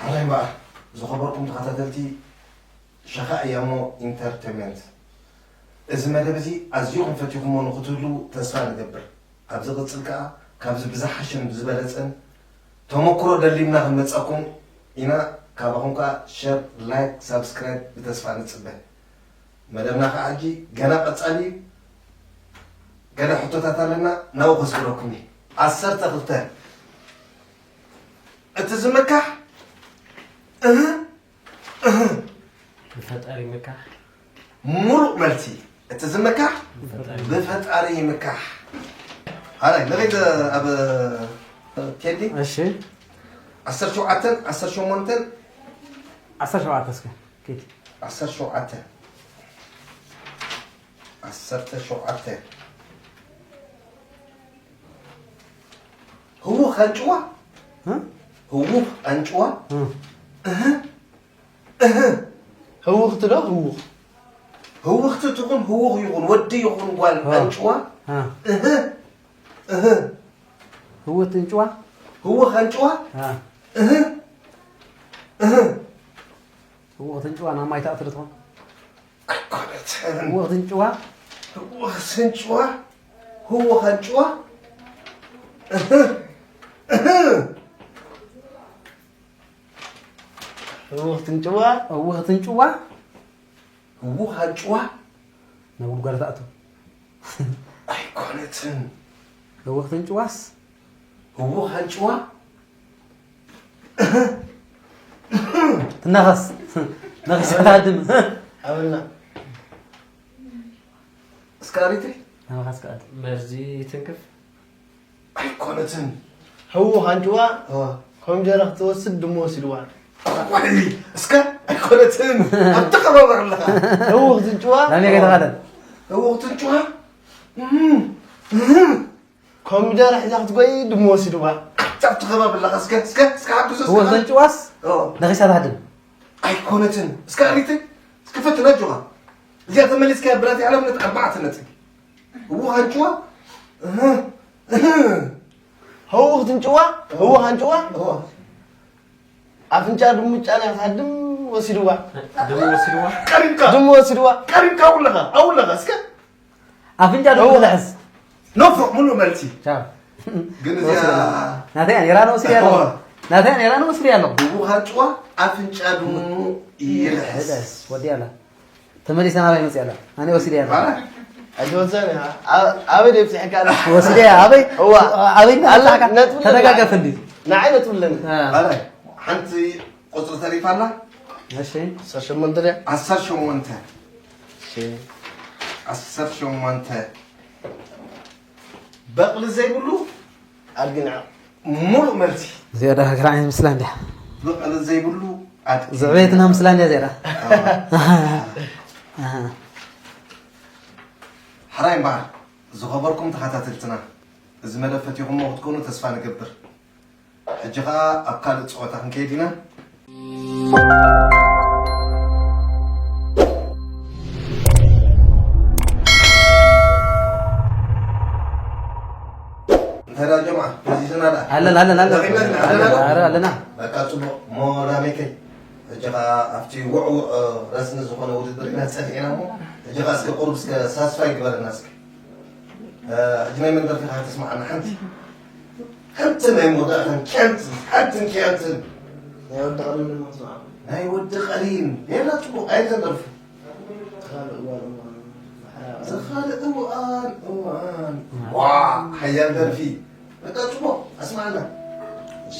ሓራይ እምበኣር፣ ዝኸበርኩም ተኸታተልቲ ሸኻ እያሞ ኢንተርቴንመንት፣ እዚ መደብ እዚ ኣዝኹም ፈቲኹሞ ንኽትህልዉ ተስፋ ንገብር። ኣብ ዝቕጽል ከኣ ካብዚ ብዝሓሸን ብዝበለጸን ተመክሮ ደሊብና ክንመጸኩም ኢና። ካባኹም ከኣ ሸር፣ ላይክ፣ ሳብስክራይብ ብተስፋ ንጽበ። መደብና ከኣ ሕጂ ገና ቀጻሊ እዩ። ገለ ሕቶታት ኣለና፣ ናብኡ ከስግረኩም እየ። ዓሰርተ ክልተ። እቲ ዝምካሕ፣ እህ፣ እህ። ብፈጣሪ ምካሕ። ሙሉእ መልሲ። እቲ ዝምካሕ፣ ብፈጣሪ። ብፈጣሪ ይምካሕ። ሃላይ፣ ንኸይድ ኣብ ቴዲ። እሺ። ዓሰርተ ሸውዓተን፣ ዓሰርተ ሸሞንተን። ዓሰርተ ሸውዓተ እስከ፣ ኬቲ። ዓሰርተ ሸውዓተ። ዓሰርተ ሸውዓተ። ህዉኽ ኣንጭዋ? እ? ህዉኽ ኣንጭዋ? እ። እህ፣ እህ። ህውኽቲ ዶ ህዉኽ? ህውኽቲ ትኹን ህዉኽ ይኹን፣ ወዲ ይኹን ጓል እ። ኣንጭዋ? እ። እህ፣ እህ። ህውኽቲ ኣንጭዋ? ህዉኽ ኣንጭዋ? እ። እህ፣ እህ። ህውኽቲ ኣንጭዋ ናብ ማይ ትኣቱ ዶ ትኾን? ኣይኮነትን። ህውኽቲ ኣንጭዋ? ህውኽቲ ኣንጭዋ? ህውኽ ኣንጭዋ? እህ፣ እህ። ህውኽቲ ኣንጭዋ? ህውኽቲ ኣንጭዋ? ህውኽ ኣንጭዋ? ናብ ጉድጓድ ትኣቱ። ኣይኮነትን። ህውኽቲ ኣንጭዋስ? ህውኽ ኣንጭዋ? ትናኸስ። ነኺሳ ትሃድም። ኣበልና። እስከ ኣሪትሪ? ናባኻ እስከ ኣሪትሪ። መርዚ ትንክፍ? ኣይኮነትን። ህውኽ ኣንጭዋ እዋ። ኮሚደረ ክትወስድ ድሙ ወሲድዋ። ወይ፣ እስከ ኣይኮነትን። ኣብቲ ከባቢ ኣለኻ። ህውኽ ዝንጭዋ። ላሜ ከይተኻለን። ህውኽ ትንጭዋ? እም፣ እም። ኮሚደረ ሒዛ ክትጎይ ድሙ ወሲድዋ። ኣብቲ ከባቢ ኣለኻ። እስከ፣ እስከ፣ እስከ ሓግዞ፣ እስከ ህውኽ ሓግዞ። ዝንጭዋስ? እዎ። ነኺሳ ትሃድም። ኣይኮነትን። እስከ ኣሪትሪ? እስከ ፈትን ኣጆኻ። እዚኣ ተመሊስካ ብራቲ ዓለምነት ኣርባዕተ ነጥቢ። ህውኽ ኣንጭዋ? እህ፣ እህ። ህውኽ ትንጭዋ? ህውኽ ኣንጭዋ? እዎ። ኣፍንጫ ድሙ ጫና ክትሃድም ወሲድዋ። ድሙ ወሲድዋ? ቀሪብካ። ድሙ ወሲድዋ። ቀሪብካ፣ ኣውለኻ፣ ኣውለኻ፣ እስከ። ኣፍንጫ ድሙ እዎ። ክትሕዝ። ኖፎ፣ ሙሉእ መልሲ። ቻው። ግን እዚኣ ወሲድዋ። ናተይ ነይራ፣ ንወስድ ያለው። እዎ። ናተይ ነይራ፣ ንወስድ ያለው። ህውኽ ኣንጭዋ ኣፍንጫ ድሙ ይልሕስ። ይልሕስ። ወዲያላ። ተመሊሳ ናባይ መፅያ ኣላ። ኣነ ወሲደ እያ። ኣረ? ኣይትወስደን ኢኻ። ኣብ-፣ ኣበይ ደይ ብፅሕካ ኣላ? ወሲደ እያ። ኣበይ? እዋ። ኣበይ ኣላ እንዳመፅሓካ? ነጥቢ ኣለኒ። ተደጋገፍ እንዲ። ንዓይ ነጥቢ ኣለኒ። አ። ኣረ፣ ሓንቲ ቁፅሪ ተሪፋ ኣላ? እሺ። ዓሰርተ ሸሞንተ ድያ? ዓሰርተ ሸሞንተ። እሺ። ዓሰርተ ሸሞንተ። በቕሊ ዘይብሉ ኣድጊ ንዕቕ። ሙሉእ መልሲ። እዚኣ ዳ ሃገር ዓይነት ምስላ እንድያ። በቕሊ ዘይብሉ ኣድጊ። ዘዕበየትና ምስላ እንድያ እዚኣ ዳ። ኣዎ። ኣሃ። ሕራይ እምበኣር፣ ዝኸበርኩም ተኸታተልትና፣ እዚ መደብ ፈቲኹሞ ክትኮኑ ተስፋ ንገብር። ሕጂ ኸኣ ኣብ ካልእ ጸወታ ክንከይድ ኢና። እንታይ ደኣ ጀምዓ፣ መዚዝና ደኣ? ኣለና፣ ኣለና፣ ኣለና። ደኺምና ኣለና፣ ኣለና። ኧረ፣ ኣለና። በቃ፣ ጽቡቕ። እሞ ላሜከይ፣ ሕጂ ኸኣ ኣብቲ ውዕዉዕ፣ እ፣ ረስኒ ዝኾነ ውድድር ኢና ጸኒሕና እሞ፣ ሕጂ ኸኣ እስከ ቁሩብ እስከ ሳስፋይ ግበረና እስከ። እ፣ ሕጂ ናይ መን ደርፊ ኸኣ ተስምዓና ሓንቲ? ሓንቲ ናይ መወዳእታን ኪያንትን፣ ሓንትን ኪያንትን። ናይ ወዲ ቀሊን ድማ ትስማዕ። ናይ ወዲ ቀሊን። ሌላ ጽቡቕ ኣይተን ደርፊ። ካልእ እዋን እዋን። ዝኻልእ እዋን እዋን። ዋ፣ ሓያል ደርፊ። በቃ ጽቡቕ፣ ኣስምዓና። እሺ።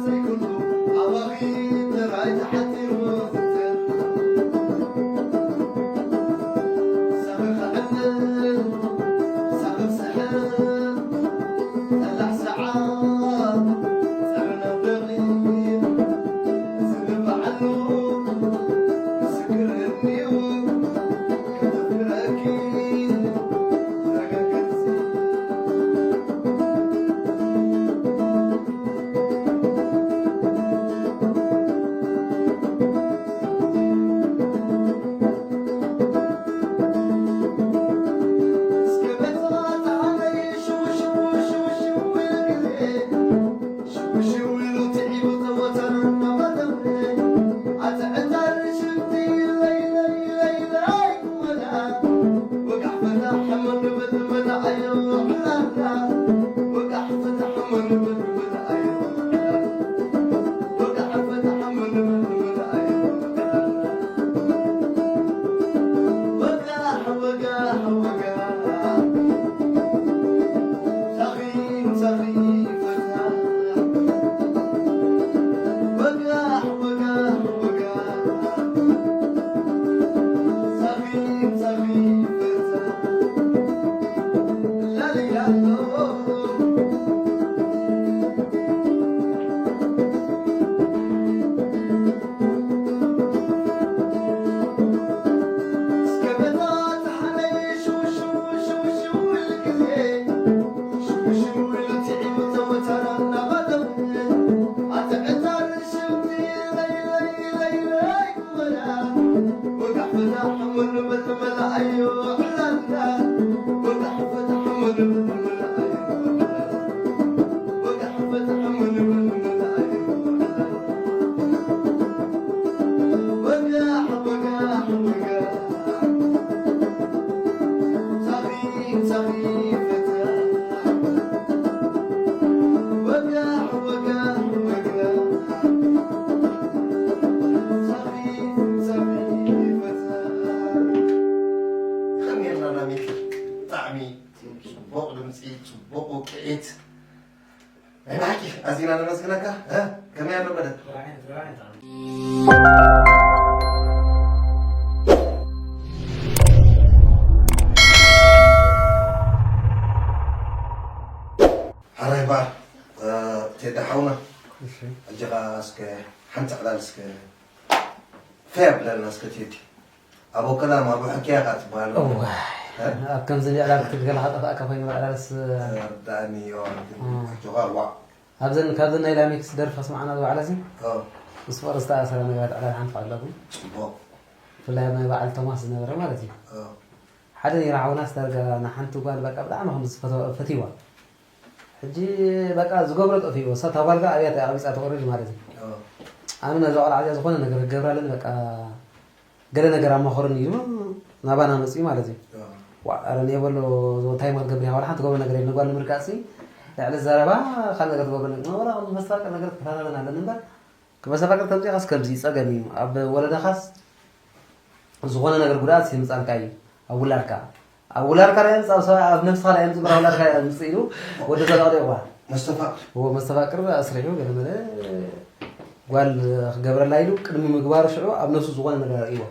ዘይኩሉ ኣባኺ ጥራይ ተሓጺሩ ዝንተር። ሳኺ ክዕልል፣ ሳኺ ክስሕል፣ ጠላሕ ሰዓት፣ ጸር ነብቂ፣ ዝንባዓሉ፣ ምስክር እንዲዩ፣ ከተፍቅረኪ፣ ተረጋገጽ። ከመይ ኢልና ናሚት? ብጣዕሚ ጽቡቕ ድምጺ፣ ጽቡቕ ውቅዒት። ናይ ብሓቂ ኣዚና ነመስግነካ። እ? ከመይ ኣሎ መደብ? ሓራይ በዓል፣ እ፣ ቴዲ ሓውና፣ እሺ። ሕጂ ኸዓ እስከ ሓንቲ ዕላል እስከ ፈይ ኣብለና እስከ ቴዲ። ኣቦ ከላም፣ ኣቦ ሕክያ ኸዓ ትበሃል። እዋይ፣ እ? ኣብ ከምዚ ዕላል ክትብል ከለኻ ጠፋእካ ኮይኑ፣ ዕላልስ፣ እ፣ ርዳእኒ፣ ዮ፣ ግን እ። ሕጂ ኸዓ ዋዕ። ኣብዘን፣ ካብዘን ናይ ላሚክስ ደርፊ ኣስማዕና ዝባዕላ እዚ፣ ኦ። ምስ ፍቕሪ ዝተኣሰረ ነገራት ዕላል ሓንቲ ኣለኩም። ጽቡቕ። ብፍላይ ኣብ ናይ በዓል ቶማስ ዝነበረ ማለት እዩ። ኦ። ሓደ ነይራ ሓውናስ ዳርጋ ንሓንቲ ጓል በቃ ብጣዕሚ ከም ዝፈትዋ፣ ፈትይዋ። ሕጂ በቃ ዝገብሮ ጠፊእዎ። እሳ እታ ጓል ከኣ ኣብያ ኣቐሚጻ ተቕርድ ማለት እዩ። ኦ። ኣነ ነዛ ቆልዓ እዚኣ ዝኾነ ነገር ክገብራ ኣለኒ፣ በቃ ገለ ነገር ኣማኸሩኒ ኢሉ ናባና መጺኡ ማለት እዩ። ኦ። ዋእ፣ ኣረ እኔ በሎ፣ እንታይ እሞ ክትገብር ኢኻ? ዋላ ሓንቲ ትገብሮ ነገር የለን። ንጓል ንምርጋጽሲ ልዕሊ ዘረባ ካልእ ነገር ትገብሮ ነገር፣ ዋላ መስተፋቅር ነገር ክፈታተን ኣለኒ እምበር፣ መስተፋቅር ተምጺእኻስ ከምዚ ጸገም እዩ። ኣብ ወለደኻስ ዝኾነ ነገር ጉድኣት የምጻልካ እዩ። ኣብ ውላድካ፣ ኣብ ውላድካ ዳኣ የምጽእ፣ ኣብ ሰብ-፣ ኣብ ነብስኻ ዳኣ የምጽእ እምበር፣ ኣብ ውላድካ የምጽእ ኢሉ ወዲ ተባዕትዮ እኳ። መስተፋቅር። እዎ፣ መስተፋቅር ኣስሪሑ ገለ መለ ጓል ክገብረላ ኢሉ ቅድሚ ምግባሩ ሽዑ ኣብ ነብሱ ዝኾነ ነገር ኣርእይዎ።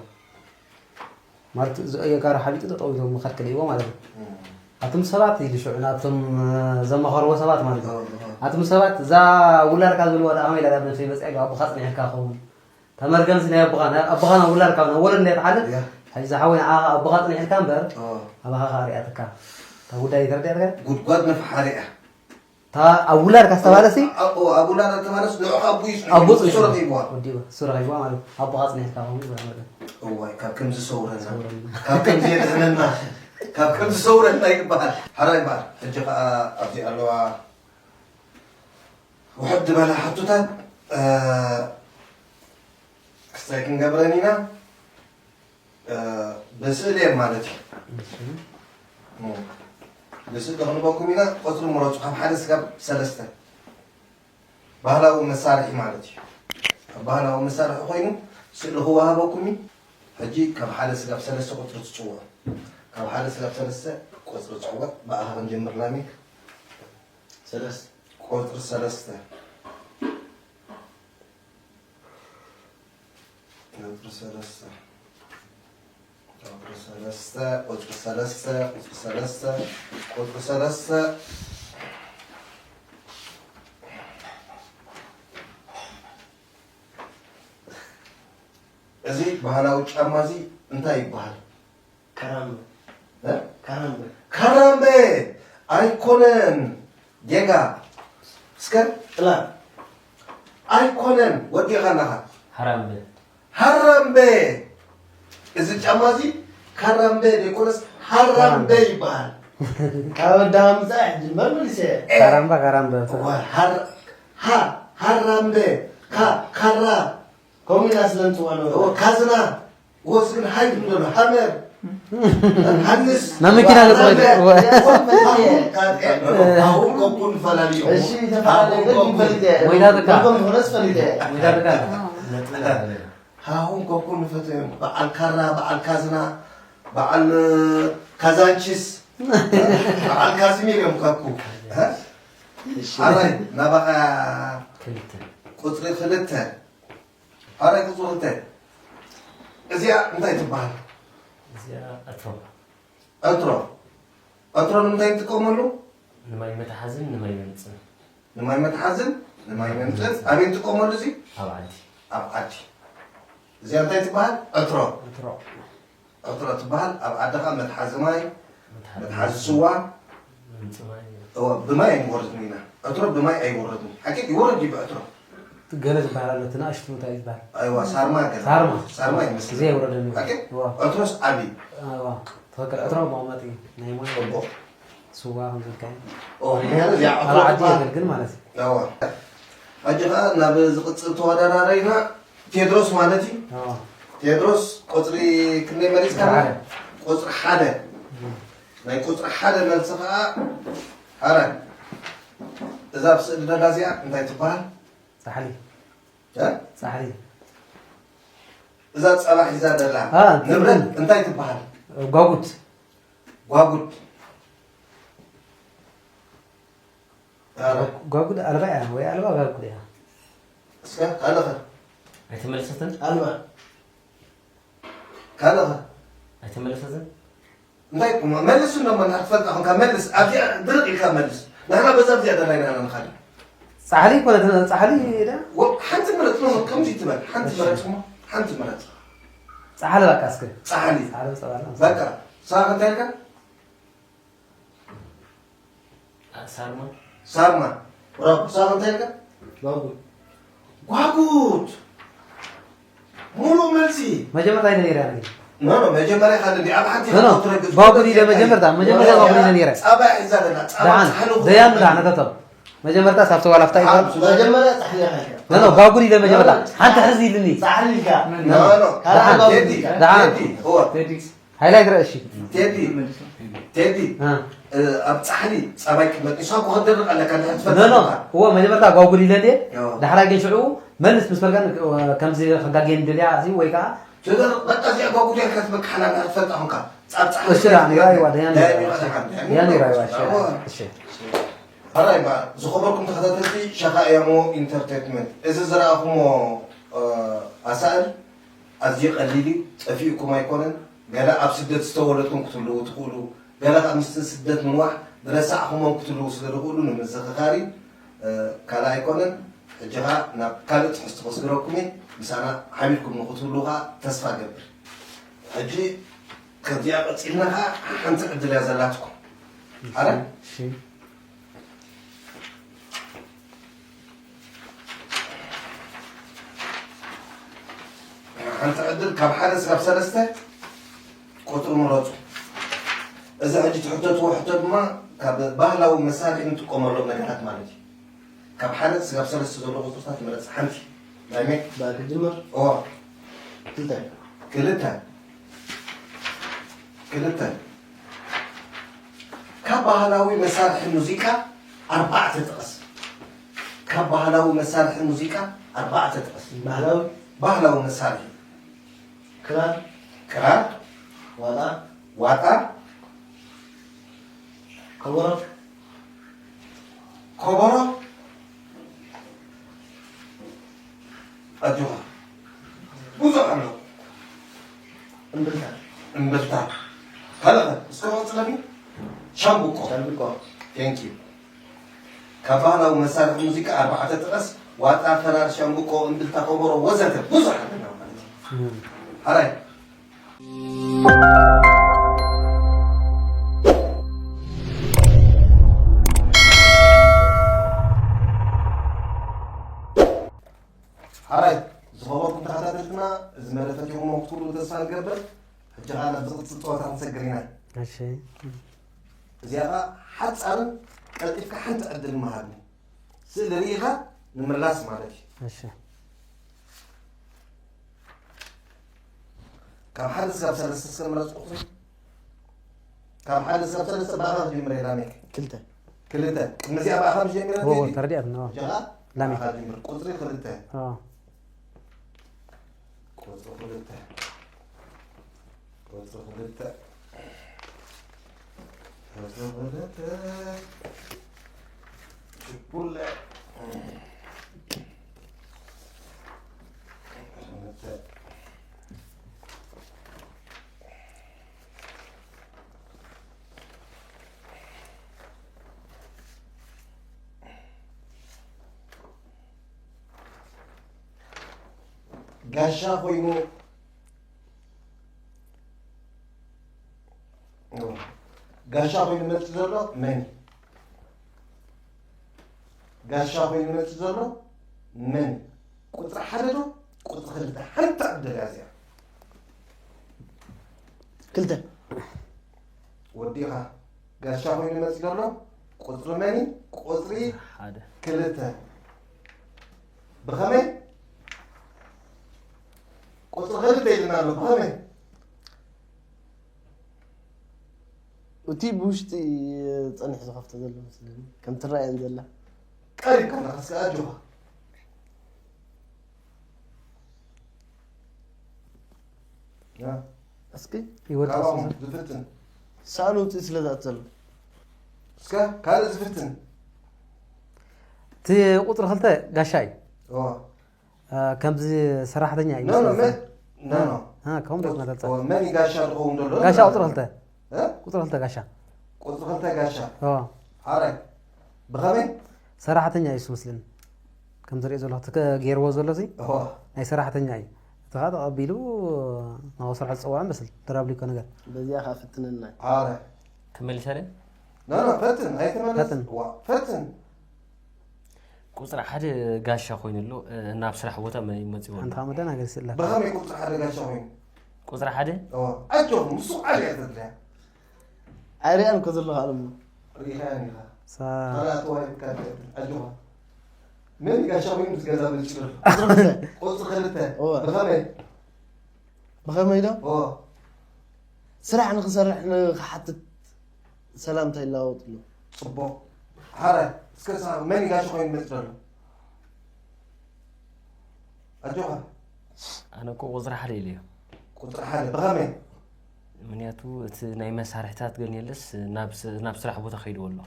ማለት እዚ ኣየጋሩ ሓቢጡ ጠጠው ኢሎም ምኻድ ከልእዎ ማለት እዩ። እም። ኣቱም ሰባት ኢሉ ሽዑ ናብቶም፣ እ፣ ዘማኸርዎ ሰባት ማለት እዩ። እዎ፣ እዎ። ኣቱም ሰባት እዛ ውላድካ ዝብልዋ ደኣ ከመይ ኢላ ናብ ነብሰይ መጽያ ኢሉ ኣቦኻ ጽኒሕካ ክኸውን። እታ መርገምሲ ናይ ኣቦኻ፣ ናይ ኣቦኻ ናብ ውላድካ ናብ ወለድ እንድያ ትሓልፍ፣ እያ። ሕጂ ዝሓወይ ንዓኻ ኣቦኻ ጽኒሕልካ እምበር፣ እዎ። ኣባኻ ከኣ ሪኣትካ። እታ ጉዳይ ተረዲኣትካ? ጉድጓድ ንፍሓር እያ። እታ ኣብ ውላድካ ዝተባለሲ? ኣብ፣ ኣብ ውላድ ዝተባለስ ንዑ ካብ ኣቦኡ እዩ ኣቦኡ ጽኒሑ። ጽኒሑ። እሱ ረኺብዋ። ወዲኡ፣ እሱ ረኺብዋ ማለት እዩ። ኣቦኻ ጽኒሕልካ ከውን ይብላ ማለት እዩ። እዋይ፣ ካብ ከምዚ ሰውረና። ሰውረና። ካብ ከምዚ የድሕነና። ካብ ከምዚ ሰውረና ይግባሃል። ሓራይ ይበሃል። ሕጂ ከኣ ኣብዚ ኣለዋ ውሕድ ዝበላ ሕቶታት፣ እ፣ ክስታይ ክንገብረን ኢና። እ፣ ብስእሊ እየን ማለት እዩ። እሺ። እ፣ ብስእሊ ክንበኩም ኢና። ቁጽሪ ምረጹ፣ ካብ ሓደ ስጋብ ሰለስተ። ባህላዊ መሳርሒ ማለት እዩ። ካብ ባህላዊ መሳርሒ ኮይኑ ስእሊ ክወሃበኩም እዩ። ሕጂ ካብ ሓደ ስጋብ ሰለስተ ቁጽሪ ትጽውዑ። ካብ ሓደ ስጋብ ሰለስተ ቁጽሪ ጽውዕ። ብኣኻ ክንጀምር ላሚክ። ሰለስተ። ቁጽሪ ሰለስተ። ሰለስተ ቁፅሪ ሰለስተ ቁፅሪ ሰለስተ ቁፅሪ ሰለስተ ቁፅሪ ሰለስተ። እዚ ባህላዊ ጫማ እዚ እንታይ ይበሃል? ካራምበ። እ? ካራምበ። ካራምበ ኣይኮነን። ጌጋ። እስከ ጥላ። ኣይኮነን። ወዲኻ ኣለኻ። ሃራምበ። ሃራምበ። እዚ ጫማ እዚ ካራምበ ዘይኮነስ ሃራምበ ይበሃል። ካብ ኣዳምፃ ሕጂ መመሊሰ። ካራምበ፣ ካራምበ። እዋ፣ ሃር-፣ ሃ-፣ ሃራምበ። ካ-፣ ካራ። ከምኡ ኢና ስለ ንፅውዖ ነበረ። እዎ፣ ካዝና። ወስ ግን ሃይ ትብሎ፣ ሃመር። ሃንስ። ናብ መኪና ገጽ ሃመር። ወይ። ሃሁን፣ ሃሁን፣ ሃሁን ከኩን ፈላለዩ። እሺ፣ ተፈላለዩ፣ ግን ፈሊጠ። ወይዳ ደካ። ከም ዝኾነስ ፈሊጠ። ወይዳ ደካ። ሃሁን ከኩን ፈትዮም። በዓል ካራ፣ በዓል ካዝና፣ በዓል ካዛንቺስ፣ በዓል ካዝሚር እዮም ከኩ። እሺ። ኣራይ፣ ናባኻ ክልተ። ቁፅሪ ክልተ። ኣረ ቁፅሪ ክልተ። እዚኣ እንታይ ትበሃል? እዚኣ ዕትሮ። ዕትሮ። ዕትሮ ንምንታይ ንጥቀመሉ? ንማይ መትሓዝን ንማይ መምፅን። ንማይ መትሓዝን ንማይ መምፅን። ኣበይ ንጥቀመሉ እዚ? ኣብ ዓዲ። ኣብ ዓዲ። እዚኣ እንታይ ትበሃል? ዕትሮ። ዕትሮ። ዕትሮ ትበሃል። ኣብ ዓድኻ መትሓዚ ማይ፣ መትሓዚ መትሓዚ ስዋ፣ ምንጪ ማይ። እወ፣ ብማይ ኣይንወርድን ኢና። ዕትሮ ብማይ ኣይወረድን። ሓቂ ይወረድ እዩ ብዕትሮ። ገለ ዝበሃል ኣሎ፣ እቲ ንእሽቱ እንታይ እዩ ዝበሃል? ኣይዋ፣ ሳርማ ገለ። ሳርማ። ሳርማ ይመስል። እዚ ኣይወረደን እዩ። ሓቂ? እዋ። ዕትሮስ ዓቢ። እዋ። ትኽክል። ዕትሮ መቐመጢ ናይ ማይ። ጽቡቕ። ስዋ ከም ዝብልካ እዩ። ኦ፣ ምኽንያቱ እዚኣ ኣብ ዕትሮ ዓዲ ትበሃል። የገልግል ማለት እዩ። እዋ። ሕጂ ኸኣ ናብ ዝቕጽል ተወዳዳራይና ቴድሮስ ማለት እዩ። እዋ። ቴድሮስ ቁጽሪ ክንደይ መሊስካ? ቁጽሪ ሓደ። ቁጽሪ ሓደ። እም። ናይ ቁጽሪ ሓደ መልሲ ኸኣ፣ ኣረ፣ እዛ ኣብ ስእሊ ዘላ እዚኣ እንታይ ትበሃል? ጻሕሊ። እ? ጻሕሊ። እዛ ጸባ ሒዛ ዘላ አ፣ ንብረት ትብል። እንታይ ትበሃል? ጓጉድ። ጓጉድ። ኣረ። ጓጉድ ኣልባ እያ፣ ወይ ኣልባ ጓጉድ እያ። እስከ፣ ካልእ ኸ? ኣይተመለሰትን? ኣልባ። ካልእ ኸ? ኣይተመለሰትን? እንታይ እኮ መ-፣ መልስ እንዶ መን ኣትፈልጣ ኹንካ መልስ። ኣብዚኣ ድርቕ ኢልካ መልስ። ንሕና በዛ ኣብዚኣ ደላይና ኢና ንኻድ። ጻሕሊ ኮነት ጻሕሊ ኢላ? ወ-፣ ሓንቲ ምረጽ ነው፣ ከምዚ ትበል። ሓንቲ እሺ። ምረጽ እሞ፣ ሓንቲ ምረጽ። ጻሕሊ በቃ እስከ። ጻሕሊ። ጻሕሊ ጸባላ። በቃ። ሳቕ እንታይ ኢልካ? አ፣ ሳርማ። ሳርማ። ብራቮ። ሳርማ እንታይ ኢልካ? ጓጉድ። ጓጉድ። ሙሉእ መልሲ። መጀመርታ ኢለ ነይረ ኣነ። ኖ፣ ኖ፣ መጀመርያ ካለ እንዲ ኣብ ሓንቲ ኖ፣ ኖ። ክትረግጥ ጓጉድ ኢለ ትፈልጥ መጀመርታ፣ መጀመርታ ያ፣ ጓጉድ ኢለ ያ፣ ነይረ። ጸባ ሒዛ ዘላ፣ ጸባ ደሓን፣ ጻሕሊ ደያኑ ክትበል። ደኣ ነተቶም። መጀመርታ ሳብቲ ዋላ ፍታ ይበል። መጀመርያ ጻሕሊ ኢኻ ኢልካ። ኖ፣ ኖ፣ ጓጉድ ኢለ መጀመርታ። ኖ፣ ኖ። ሓንቲ ሕዚ ኢልኒ። ጻሕሊ ኢልካ። ኖ፣ ኖ። ካልእ ደሓን፣ ጓጉድ ቴዲ፣ ኢልካ። ደሓን። ቴዲ፣ እወ። ቴዲ። ሃይላይ ክረአ እሺ። ቴዲ፣ ቴዲ፣ እ። እ፣ ኣብ ጻሕሊ ጸባይ ክትመጥ፣ ንስኻ እኮ ክትደርቕ ኣለካ፣ እንድሕር ትፈልጥ ኖ፣ ኖ። ኣለካ። እዎ፣ መጀመርታ ጓጉል ኢለ እንድየ፣ እዎ። ዳሕራይ ግን ሽዑ መልስ ምስ በልካን፣ እ፣ ከምዚ ከጋግየኒ ደልያ፣ እዚ ወይ ከኣ ትደርቕ፣ በቃ እዚኣ ጓጉል እያ ኢልካ ትበክሓላ፣ እንድሕር ትፈልጣ ኾንካ። ጻብ ጻሕሊ እሺ፣ ዳ፣ ኔራ ይዋ፣ ደያን ዳያን ኔራ፣ ይዋ፣ እሺ። ደሓን፣ ደያን ደያን ኔራ ይዋ፣ እሺ። እዎ። እሺ። ሕራይ እምበኣር፣ ዝኸበርኩም ተኸታተልቲ ሸኻ እያሞ ኢንተርቴንመንት፣ እዚ ዝረኣኹሞ፣ እ፣ ኣሳእል ኣዝዩ ቀሊል እዩ፣ ጠፊኡኩም ኣይኮነን። ገለ ኣብ ስደት ዝተወለድኩም ክትህልዉ ትኽእሉ፣ ገለ ከኣ ምስቲ ስደት ምንዋሕ ዝረሳዕኹሞም ክትህልዉ ስለ ዝኽእሉ ንምዝኽኻር እዩ። እ፣ ካልእ ኣይኮነን። ሕጂ ኸኣ ናብ ካልእ ትሕዝቶ ከስግረኩም እየ። ምሳና ሓቢርኩም ንኽትህልዉ ኸኣ ተስፋ እገብር። ሕጂ ከምዚኣ ቀጺልና ኸኣ ሓንቲ ዕድል እያ ዘላትኩም። ኣረ? እሺ። ሓንቲ ዕድል ካብ ሓደ ስጋብ ሰለስተ ቁጽሪ ምረጹ። እዚ ሕጂ ትሕተትዎ ሕቶ ድማ ካብ ባህላዊ መሳርሒ እንጥቀመሎም ነገራት ማለት እዩ። ካብ ሓደ ስጋብ ሰለስተ ዘሎ ቁጽርታት ምረጽ ሓንቲ። ናይ መን? በል ክጅምር። እዎ። ክልተ። ክልተ። ክልተ። ካብ ባህላዊ መሳርሒ ሙዚቃ ኣርባዕተ ጥቐስ። ካብ ባህላዊ መሳርሒ ሙዚቃ ኣርባዕተ ጥቐስ። ባህላዊ? ባህላዊ መሳርሒ። ክራር። ክራር። ዋጣ። ዋጣ። ከበሮ። ከበሮ። ኣጆኻ። ብዙሕ ኣሎ። እምብልታ። እምብልታ። ካልእ እስከ ቀጽለኒ። ሻምብቆ። ሻምብቆ። Thank you። ካብ ባህላዊ መሳርሒ ሙዚቃ ኣርባዕተ ጥቀስ። ዋጣ፣ ክራር፣ ሻምብቆ፣ እምብልታ፣ ከበሮ ወዘተ ብዙሕ ኣለና ማለት እዩ። እም። ሓራይ። ሓራይ፣ ዝኸበርኩም ተኸታተልትና፣ እዚ መደብ ፈቲኹሞ ክትክእሉ ተስፋ ንገብር። ሕጂ ኸኣ ናብ ዝቕጽል ጸወታ ክንሰግር ኢና። እሺ። እዚኣ ኸኣ ሓጻርን ቀልጢፍካ ሓንቲ ዕድል ምሃብ እዩ። ስእሊ ርኢኻ ንምምላስ ማለት እዩ። እሺ። ካብ ሓደ ስጋብ ሰለስተ እስከ ምረጽ ቁጽሪ። ካብ ሓደ ስጋብ ሰለስተ ብኣኻ ክጅምር እየ ላሜክ። ክልተ። ክልተ። ቅድሚ እዚኣ ብኣኻ ምስ ጀሚራ እዎ፣ ቴዲ። ተረዲኣትና፣ እዎ። ጀኻ ላሜክ። ብኣኻ ጅምር። ቁጽሪ ክልተ። ኣዎ። ቁጽሪ ክልተ። ቁጽሪ ክልተ። ቁጽሪ ክልተ። ችኩለ። ክልተ። ጋሻ ኮይኑ፣ ጋሻ ኮይኑ መጽእ ዘሎ መን እዩ? ጋሻ ኮይኑ መጽእ ዘሎ መን እዩ? ቁጽሪ ሓደ ዶ ቁጽሪ ክልተ? ሓንቲ ዕድል እያ እዚኣ። ክልተ። ወዲኻ። ጋሻ ኮይኑ መጽእ ዘሎ ቁጽሪ መን እዩ? ቁጽሪ ሓደ። ክልተ። ብኸመይ? ቁጽሪ ክልተ ኢልና ኣሎ። ብኸመይ? እቲ ብውሽጢ ጸኒሑ ዝኸፍቶ ዘሎ መስለኒ። ከም ትረኣየን ዘላ። ቀሪብካ ኣለኻ፣ እስከ ኣጆኻ። ያ። እስኪ ይወድእ ካባኹም እስኪ። ዝፍትን። ሳእኑ ውፅእ ስለ ዝኣቱ ዘሎ። እስከ ካልእ ዝፍትን። እቲ ቁፅሪ ክልተ ጋሻ እዩ። ኦ። አ፣ ከምዚ ሰራሕተኛ እዩ ኖ፣ ኖ፣ ዝመስል። መ-፣ ኖ፣ ኖ። አ፣ ከምኡ ቁፅ-፣ እንዳተመልሳ። ኦ፣ መን እዩ ጋሻ ዝኸውን ዘሎ? ጋሻ ቁፅሪ ክልተ። እ? ቁፅሪ ክልተ ጋሻ። ቁፅሪ ክልተ ጋሻ። ኦ። ሓራይ። ብኸመይ? ሰራሕተኛ እዩ ዝመስለኒ። ከም ዝሪኦ ዘለኹ፣ እቲ ከ-፣ ገይርዎ ዘሎ እዚ እዎ። ናይ ሰራሕተኛ እዩ። እቲ ኸኣ ተቐቢሉ ናብኡ ስራሕ ዝፀውዖ ይመስል። ተራብሊኮ ነገር። በዚኣ ኸኣ ፍትነና። ኣረ። ክመልሰለይ? ኖ፣ ኖ፣ ፈትን፣ ኣይተመለስ-፣ ፈትን። ዋ፣ ፈትን። ቁፅሪ ሓደ ጋሻ ኮይኑ ኣሎ፣ እ፣ ናብ ስራሕ ቦታ መ-፣ መፂኡ ኣሎ። ሓንቲ ኻብ መደናገሪ ስእላ። ብኸመይ ቁፅሪ ሓደ ጋሻ ኮይኑ? ቁፅሪ ሓደ? እዎ። ኣጆኹም፣ ንሱ ዓሊ እያ ተድልያ። ኣይሪኣን እኮ ዘለኹ ኣነ እሞ። ርኢኻያን ኢኻ። ሳ- ካልኣት ዋሂብካ ትቀጥል። ኣጆኻ። መን ጋሻ ኮይኑ ምስ ገዛ በልጭ ይብል? ቁፅሪ ክልተ። ቁፅሪ ክልተ። እወ። ብኸመይ? ብኸመይ ዶ? እወ። ስራሕ ንኽሰርሕ ንኽሓትት ሰላምታ ይለዋወጥ ኣሎ። ፅቡቕ። ሓራይ፣ እስከ ሳ-፣ መን ጋሻ ኮይኑ መፅእ ዘሎ? ኣጆኻ። ኣነ እኮ ቁፅሪ ሓደ ኢለዮ። ቁፅሪ ሓደ፣ ብኸመይ? ምኽንያቱ እቲ ናይ መሳርሕታት ገን የለስ ናብ ስ-፣ ናብ ስራሕ ቦታ ከይድዎ ኣሎ።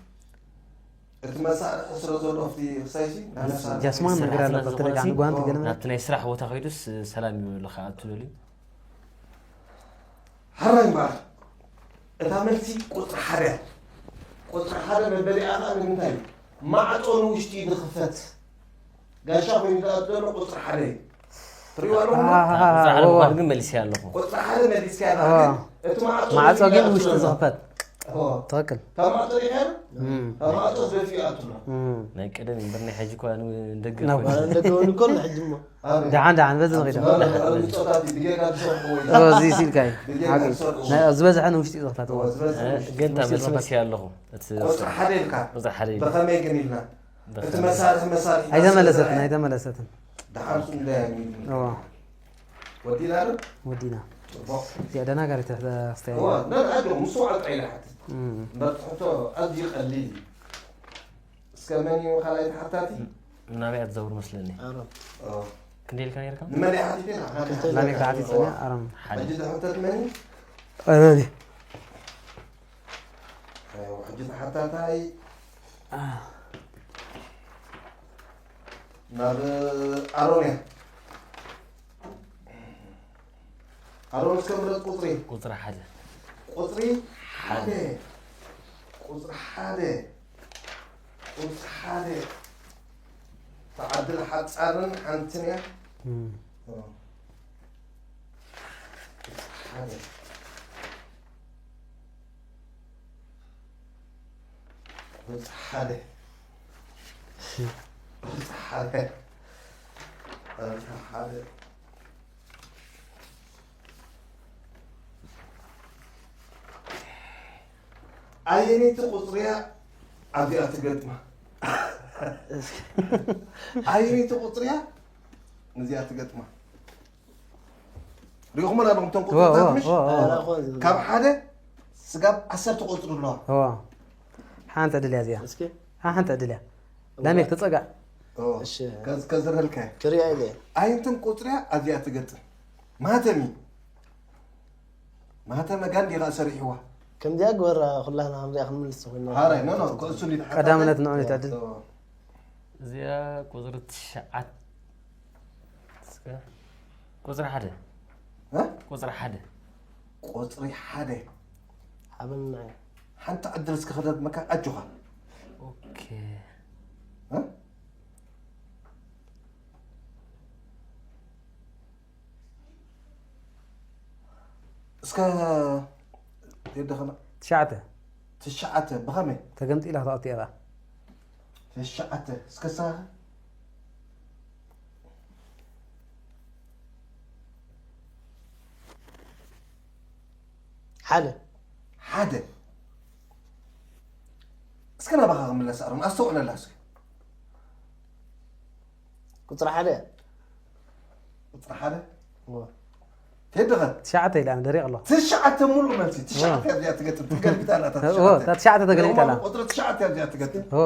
እቲ መሳርሒ ስለ ዘሎ ኣብቲ ክሳይሲ፣ ናብ መሳርሒ ጃስማን ነገር ስርዓትና ኣለዎ፣ በተለይ ዝኾነሲ ጓንቲ ገለ ናብቲ ናይ ስራሕ ቦታ ከይዱስ ሰላም ይብሉ፣ ክኣቱ ደልዩ። ሓራይ እምበኣር፣ እታ መልሲ ቁፅሪ ሓደ እያ። ቁፅሪ ሓደ መበሊኣ ኸኣ ንምንታይ እዩ? ማዕጾ ንውሽጢ ዝኽፈት። ጋሻ ኮይኑ ዝኣቱ ዘሎ ቁፅሪ ሓደ እዩ። ትሪእዎ ኣለኹም? ኣሃ፣ ቁፅሪ ሓደ እወ። ምዃኑ ግን መሊሰ ኣለኹ። ቁፅሪ ሓደ መሊስካ ኣለኻ፣ እወ። ግን እቲ ማዕጾ ማዕጾ ግን ዝኣቱ ውሽጢ ዘሎ። ዝኽፈት። እወ። ትኽክል። ካብ ማዕጾ ሪኢኻ ዶ? እም። ካብ ማዕጾ ዝደፊኡ ይኣቱ ኣሎ። እም። ናይ ቀደም እምበር ናይ ሕጂ እኳ ን-፣ ንደገ ናብ ኮይኑ። ጓል ንደገ እውን እኮ ኣሎ ሕጂ እሞ። ኣበይ? ደሓን፣ ደሓን፣ በዚ ንኸይድ። ኣብ፣ ኣብ ምጾታት እዩ፣ ብጌጋ ዝሰርሕዎ እዩ። እወ፣ እዚ ሲልካ እዩ። ብጌጋ ሓቂ። ዝሰርሕዎ። ናይ፣ ዝበዝሐ ንውሽጢ እዩ ዝኽፈት፣ እወ። እወ፣ ዝበዝሐ እወ፣ ንውሽጢ። ግን እታ ንውሽጢ መልሲ ዝኽፈት። መሊሰ ኣለኹ። እቲ ቁፅሪ ሓደ ኢልካ። ቁፅሪ ሓደ ኢልካ። ብኸመይ ግን ኢልና? እቲ መሳርሒ መሳርሒ ኣይተመለሰትን፣ ኣይተመለሰትን። ደሓን ሱም እንዳያ ሚሉ። እዋ። ወዲና ዶ? ወዲና። ጽቡቕ። እዚኣ ደናጋሪት ኣስተያየት። እዋ፣ ና፣ ኣጆ፣ ምስ ውዓል ጥራይ ኢላ ሓትት። እም። እምበር ትሕቶ ኣዝዩ ቀሊል እዩ። እስከ መን እዩ ካልኣይ ተሓታቲ? ናበይ እያ ትዘውር መስለኒ? ኣሮን። ኦ። ክንደይ ኢልካ ነይርካ? ንመን እያ ሓቲተ? ንሓደ። ላሜክ ተሓቲት ጸኒሓ፣ ኣሮን። ሓደ። ሕጂ ዝሕተት መን እዩ? ኣሮን። ኣይዋ፣ ሕጂ ተሓታታይ ናብ ኣሮን እያ። ኣሮን እስከ ምረጥ ቁፅሪ። ቁፅሪ ሓደ። ቁፅሪ ሓደ። ቁፅሪ ሓደ። ቁፅሪ ሓደ። ተዓድል ሓፃርን ሓንትን እያ። ቁፅሪ ሓደ። ቁፅሪ ሓደ። ቁፅሪ ሓደ። ቁፅሪ ሓደ። ኣየነይቲ ቁፅሪ እያ ኣብዚኣ ትገጥማ? ኣየነይቲ ቁፅሪ እያ እዚኣ ትገጥማ? ሪኹም ኣለኹም እቶም ቁፅርታት ምሽ? ካብ ሓደ ስጋብ ዓሰርተ ቁፅሪ ኣለዋ። ሓንቲ ዕድል እያ እዚኣ። እስኪ ሓንቲ ዕድል እያ። ላሜክ ተፀጋዕ። ከዝረልካ ክሪኣ ኢለ ኣይንትን ቁፅሪ እያ ኣብዚኣ ትገጥም። ማህተም እዩ። ማህተመ ጋንዲ ኸዓ ሰሪሕዋ። ከምዚኣ ግበራ ኩላህና ከምዚኣ ክንምልስ ኮይና። ሓራይ ኖ ኖ ክእሱ እንዲ ተሓታተ። ቀዳምነት ንዑ ንተዕድል። እዚኣ ቁፅሪ ትሽዓት እስከ ቁፅሪ ሓደ እ? ቁፅሪ ሓደ ቁፅሪ ሓደ ሓበና ሓንቲ ዕድል እስከ ክደግመካ ኣጆኻ። ኦኬ እ? እስከ የደኸና ትሽዓተ ትሽዓተ ብኸመይ ተገምጢላ ክትኣቱ እያ። ትሽዓተ እስከ ሳኸ ሓደ ሓደ እስከ ናባኻ ክምለስ ኣሮን ኣስተውዕለላ እስከ ቁፅሪ ሓደ ቁፅሪ ሓደ ተድኸ ትሽዓተ ኢላ ደሪቕ ኣሎ። ትሽዓተ ሙሉእ መልሲ ትሽዓተ ኣብዚኣ ትገጥም ትገልቢጣ ኣላ እታ እዎ፣ እታ ትሽዓተ ተገሊጣ ኣላ። ቁፅሪ ትሽዓተ ኣብዚኣ ትገጥም እዎ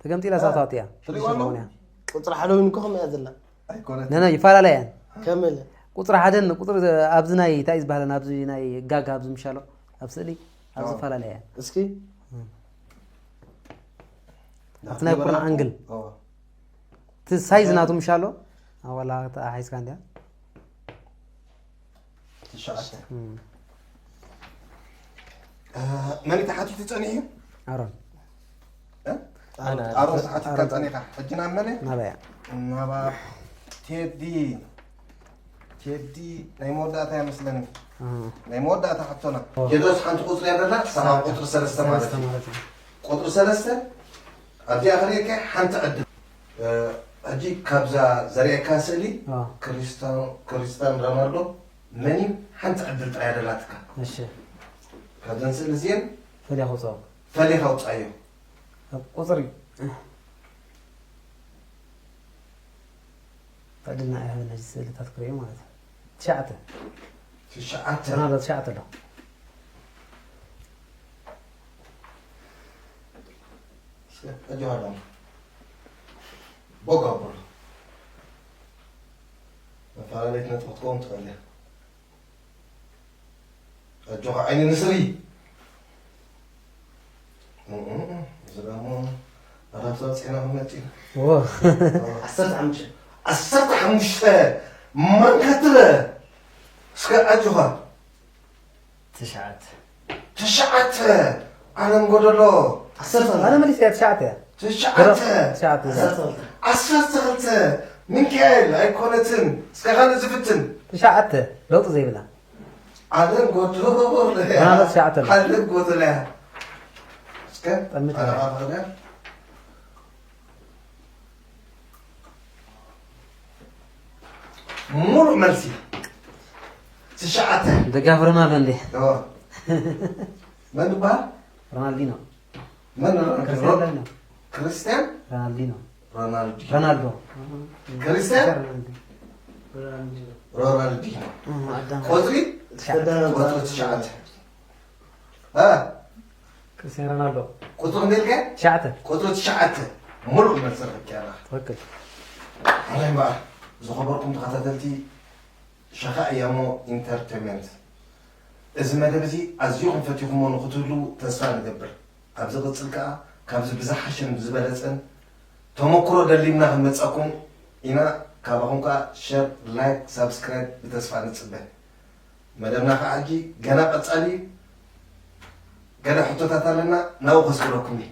ተገምጢላ ሳታት እያ። ትሪእዋ ኣለኹም? ቁፅሪ ሓደ ኮይኑ እኮ ከምያ ዘላ ኣይኮነት ነነ ይፈላለያ እየን። ከመለ ቁፅሪ ሓደን ቁፅሪ ኣብዚ ናይ እንታይ ዝበሃለን ኣብዚ ናይ ጋግ ኣብዚ ምሻሎ ኣብ ስእሊ ኣብዚ ይፈላለያ እየን። እስኪ ኣብቲ ናይ ኮርና ኣንግል እቲ ሳይዝ ናቱ ምሻሎ ኣዋላ ሓይዝካ እንዲያ ትሽዓተ መን ተሓቲቱ ፀኒሑ እዩ? ኣሮን ኣሮን ተሓቲትካ ፀኒኻ ሕጂ ናብ መነ? ናበያ ናባ ቴዲ ቴዲ ናይ መወዳእታ እያ መስለኒ ናይ መወዳእታ ሕቶና ቴድሮስ ሓንቲ ቁፅሪ እያ ደላ ሰባ ቁፅሪ ሰለስተ ማለት እዩ ቁፅሪ ሰለስተ ኣብዚኣ ክርእየካ ሓንቲ ዕድል ሕጂ ካብዛ ዘርእየካ ስእሊ ክሪስታን ሮናልዶ መን እዩ ሓንቲ ዕድል ጥራይ ደላትካ እሺ ካብዘን ስእሊ እዚአን ፈሊያ ከውፅኦ ፈሊኻ ውፃዮ ቁፅሪ ዕድልና ኣይሃበና እዚ ስእልታት ክርእዮ ማለት እዩ ትሽዓተ ትሽዓተ ሮናልዶ ትሽዓተ ኣሎ ኣጆሃሎም ቦግ ኣብሉ መፈላለይት ነጥቢ ክትከውን ትኽእል እያ ኣጆኻ ዓይኒ ንስሪ እዚ ደሞ ኣራብሳ ፅና ክመፅእ ዓሰርተ ሓሙሽተ ዓሰርተ ሓሙሽተ ማንከትረ እስከ ኣጆኻ ትሽዓት ትሽዓተ ዓለም ጎደሎ ኣነ መሊስ እያ ትሽዓተ እያ ትሽዓተ ትሽዓተ ዓሰርተ ክልተ ሚካኤል ኣይኮነትን እስከ ካልእ ዝፍትን ትሽዓተ ለውጢ ዘይብላ ዓለም ጎደሎ ኣነ ትሽዓተ ዓለም ጎደሎ እያ እስከ ጠምት ኣረኻኽለ ሙሉእ መልሲ ትሽዓተ ደጋፊ ሮናልዶ እንዴ መን ይበሃል ሮናልዲኖ መን ክርስቲያን ክርስቲያን ሮናልዲኖ ሮናልዲ ሮናልዶ ክርስቲያን ሮናልዲኖ ሮናልዲኖ ኣዳም ቁፅሪ ተዳረባ ቁፅሪ ትሽዓተ ክርስቲያን ሮናልዶ ቁፅሪ ክንደልከ ትሽዓተ ቁፅሪ ትሽዓተ ሙሉእ መልሲ ረኪብካ ትክክል ኣላይ እምበኣር ዝኸበርኩም ተኸታተልቲ ሸኻ እያሞ ኢንተርቴንመንት እዚ መደብ እዚ ኣዝኹም ፈቲኹሞ ንክትህሉ ተስፋ ንገብር ኣብ ዝቕፅል ከዓ ካብዚ ብዝሓሸን ዝበለፀን ተመክሮ ደሊብና ክንመፀኩም ኢና ካባኹም ከዓ ሸር ላይክ ሳብስክራይብ ብተስፋ ንፅበ መደብና ከዓ ሕጂ ገና ቀጻሊ እዩ። ገለ ሕቶታት ኣለና፣ ናብኡ ከስግረኩም እየ።